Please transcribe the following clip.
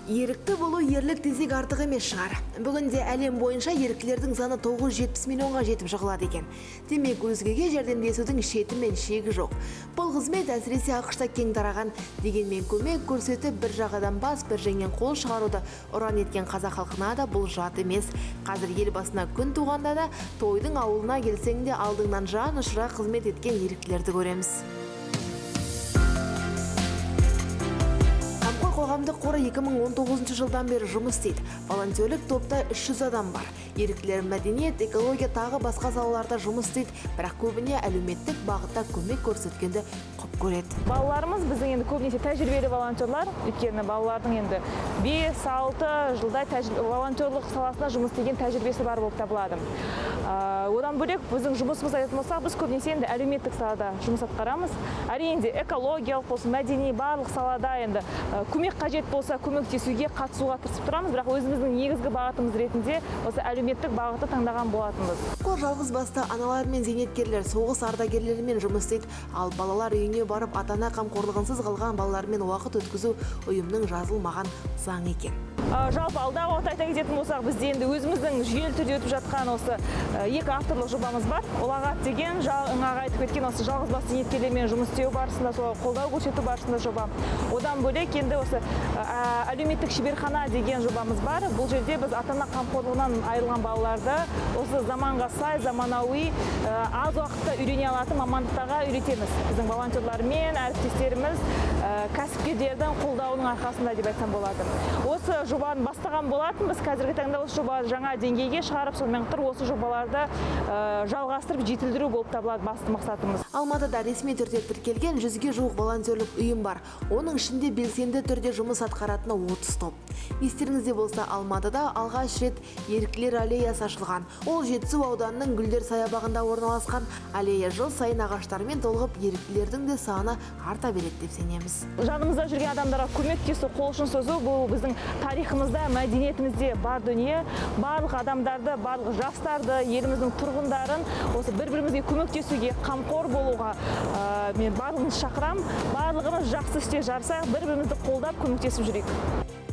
Ерікті болу ерлік десек, артық емес шығар. Бүгінде әлем бойынша еріктілердің саны 970 миллионға жетіп жығылады екен. Демек, өзгеге жәрдемдесудің шеті мен шегі жоқ. Бұл қызмет әсіресе АҚШ-та кең тараған. Дегенмен көмек көрсетіп, бір жағадан бас, бір жеңнен қол шығаруды ұран еткен қазақ халқына да бұл жат емес. Қазір ел басына күн туғанда да, тойдың ауылына келсең де, алдыңнан жан ұшыра қызмет еткен еріктілерді көреміз. «Қамқор» қоғамдық қоры 2019 жылдан бері жұмыс істейді. Волонтерлік топта 300 адам бар. Еріктілер мәдениет, экология, тағы басқа салаларда жұмыс істейді, бірақ көбіне әлеуметтік бағытта көмек көрсеткенді құп көреді. Балаларымыз біздің енді көбінесе тәжірибелі волонтерлар, өйткені балалардың енді 5-6 жылдай волонтерлық саласында жұмыс істеген тәжірибесі бар болып табылады. Одан бөлек, біздің жұмысымызды айтатын болсақ, біз көбінесе енді әлеуметтік салада жұмыс атқарамыз. Әрине де, экологиялық болсын, мәдени, барлық салада енді көмек қажет болса, көмектесуге, қатысуға тырысып тұрамыз, бірақ өзіміздің негізгі бағытымыз ретінде осы әлеуметтік бағытты таңдаған болатынбыз. Қор жалғыз басты аналар мен зейнеткерлер, соғыс ардагерлерімен жұмыс істейді. Ал балалар үйіне барып, ата ана қамқорлығынсыз қалған балалармен уақыт өткізу ұйымның жазылмаған заңы екен. Жалпы алдағы уақытта айта кететін болсақ, бізде енді өзіміздің жүйелі түрде өтіп жатқан осы екі авторлық жобамыз бар. «Ұлағат» деген, жаңағы айтып кеткен осы жалғыз басты зейнеткерлермен жұмыс істеу барысында, соларға қолдау көрсету барысында жоба. Одан бөлек енді осы әлеуметтік шеберхана деген жобамыз бар. Бұл жерде біз ата ана қамқорлығынан айырылған балаларды осы заманға сай, заманауи, аз уақытта үйрене алатын мамандықтарға үйретеміз. Біздің волонтерлармен әріптестеріміз, кәсіпкерлердің қолдауының арқасында деп айтсам болады. Осы жобаны бастаған болатынбыз. Қазіргі таңда осы жобаны жаңа деңгейге шығарып, сонымен қатар осы жобаларды жалғастырып, жетілдіру болып табылады басты мақсатымыз. Алматыда ресми түрде тіркелген 100-ге жуық волонтерлік ұйым бар. Оның ішінде белсенді түрде жұмыс атқаратыны 30 топ. Естеріңізде болса, Алматыда алғаш рет еріктілер аллеясы ашылған. Ол Жетісу ауданының Гүлдер саябағында орналасқан. Аллея жыл сайын ағаштармен толығып, еріктілердің де саны арта береді деп сенеміз. Жанымызда жүрген адамдарға көмектесу, қол ұшын созу – бұл біздің тарихымызда, мәдениетімізде бар дүние. Барлық адамдарды, барлық жастарды, еліміздің тұрғындарын осы бір бірімізге көмектесуге, қамқор болуға мен барлығымызды шақырамын. Барлығымыз жақсы істе жарысайық, бір бірімізді қолдап, көмектесіп жүрейік.